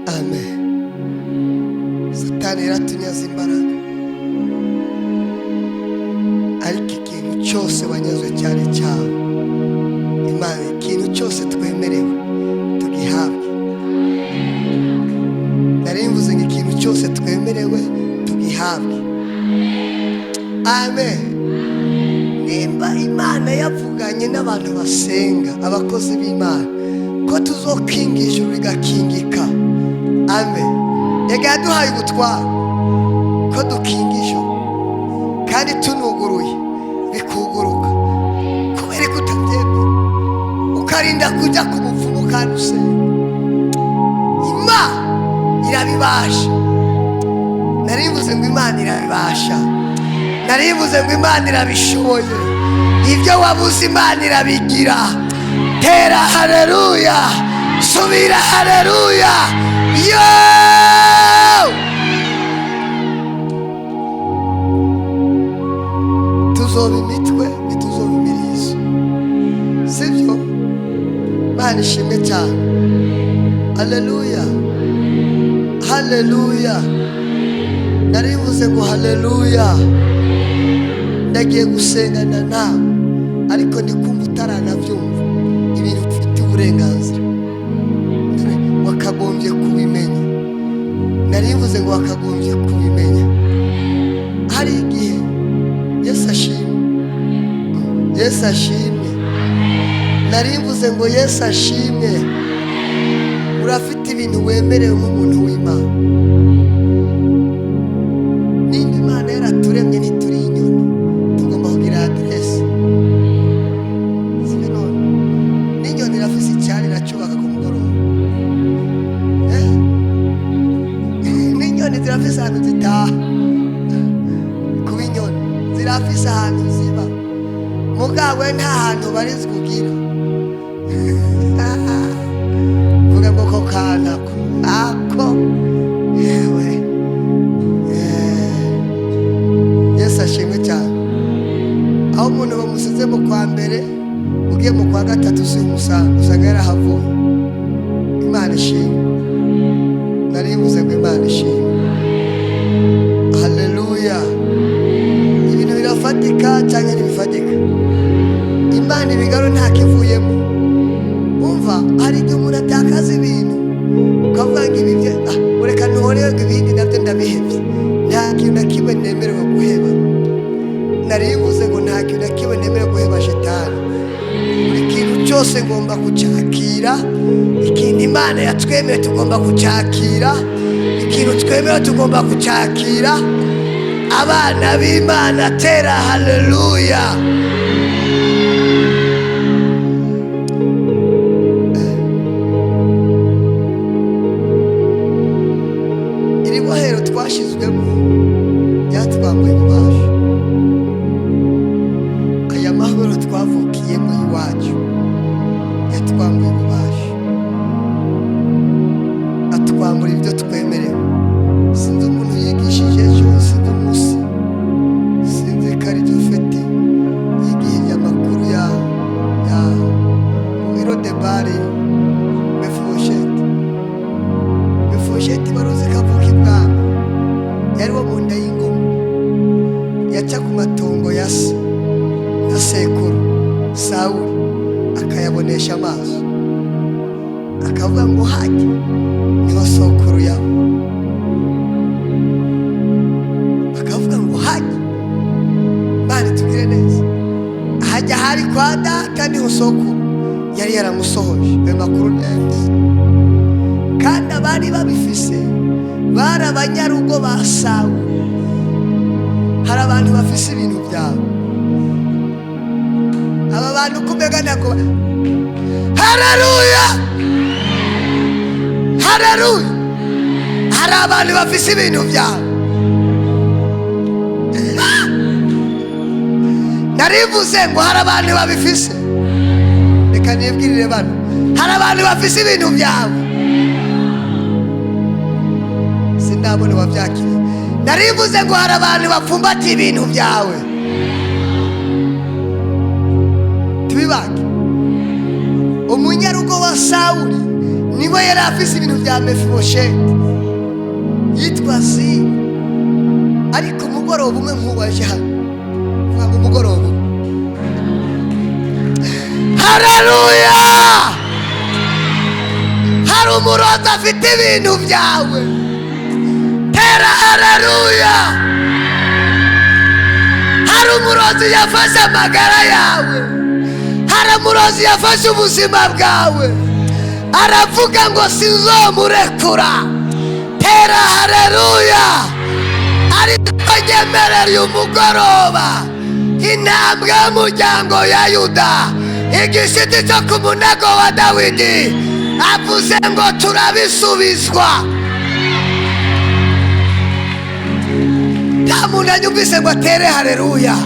Amen. Satani yaratunyaze imbaraga, ariko ikintu cyose wanyazwe cyari cyawe. Imana, ikintu cyose twemerewe tugihabwe. Nari mvuze ngo ikintu cyose twemerewe tugihabwe. Amen. Nimba Imana yavuganye n'abantu basenga, abakozi b'Imana, ko tuzokinga ijuru rigakingika. Amen. Yega yaduhaye ubutware ko dukinga ijuru, kandi tunuguruye bikuguruka. Kubera ko utabyemera, ukarinda kujya ku mupfumu kandi usenga. Imana irabibasha. Narivuze ngo Imana irabibasha. Narivuze ngo Imana irabishoboye. Ibyo wabuze Imana irabigira. Tera haleluya, subira haleluya. Yo! Tuzoba imitwe, ntituzoba imirizo. Sibyo? Imana ishimwe cyane. Haleluya, haleluya. Narivuze ngo haleluya. Ndagiye gusengana nawe, ariko ndikumva utaranabyumva. Ibintu ufite uburenganzira wakagombye kubimenya. Narivuze ngo wakagombye kubimenya. Hari igihe Yesu ashimwe, Yesu ashimwe. Narivuze ngo Yesu ashimwe. Urafite ibintu wemerewe nk'umuntu w'Imana. Nimba Imana yaraturemye ntituri inyoni, tugomba kugira aderesi. Sibyo none? N'inyoni irafise icyari iracyubaka ku mugoroba. N'inyoni zirafise ahantu zitaha. Kuba inyoni zirafise ahantu ziba. Mugabo nta hantu barizwa ugira. Vuga ngo ko kana ako yewe. Yesu ashimwe cyane. Aho umuntu bamusize mu kwa mbere, ugiye mu kwa gatatu si umusanga, usanga yarahavuye. Imana ishimwe. Narivuze ngo Imana ishimwe. Haleluya. Ibintu birafatika cyangwa ntibifatika. Imana ibigaro nta kivuyemo. Umva, hari igihe umuntu atakaza ibintu ukavuga ngo ibi bye, ureka ntuhore ngo ibindi nabyo ndabihebye. Nta kintu na kimwe nemerewe guheba. Narivuze ngo nta kintu na kimwe nemerewe guheba shetani. Buri kintu cyose ngomba kucyakira. Ikintu Imana yatwemeye tugomba kucyakira. Ikintu twemewe tugomba kucyakira. Abana b'Imana tera haleluya. Iri bohero twashyizwemo ryatwambuye ububasha. Aya mahoro twavukiyemo iwacu yatwambuye ububasha, atwambura ibyo twemerewe. Sinzi umuntu yigishije ejo, sinzi umunsi, sinzi ko ari Jofeti yigihije amakuru ya Herodebari Mefibosheti. Mefibosheti wari uzi ko avuka ibwami, yari wo mu nda y'ingoma, yaca ku matongo ya se na sekuru Sawuli, akayabonesha amaso, akavuga ngo hajye niho sokuru yabo. Bakavuga ngo hajye, Imana itugire neza, hajya hari kwa data niho sokuru yari yaramusohoje. Ayo makuru neza. Kandi abari babifise bari abanyarugo ba Sawuli. Hari abantu bafise ibintu byabo. Aba bantu kumega ntabwo. Haleluya, haleluya. Hari abantu bafise ibintu byabo. Narivuze ngo hari abantu babifise. Reka nibwirire bano, hari abantu bafise ibintu byabo. Sindabona wabyakiriye. Narivuze ngo hari abantu bapfumbatiye ibintu byawe. Tubibake. Umunyarugo wa Sawuli ni Niwe yari afise ibintu bya Mefibosheti, yitwa Ziba. Ariko umugoroba umwe nk'uwaje hano, uvuga ngo umugoroba umwe, haleluya, hari umurozi afite ibintu byawe, tera haleluya. Hari umurozi yafashe amagara yawe, hari umurozi yafashe ubuzima bwawe, aravuga ngo sinzomurekura. Tera haleluya. Ariko nyemerera uyu mugoroba, intambwe y'umuryango ya Yuda, igishiti cyo ku munago wa Dawidi, avuze ngo turabisubizwa. Nta muntu anyumvise ngo atere haleluya.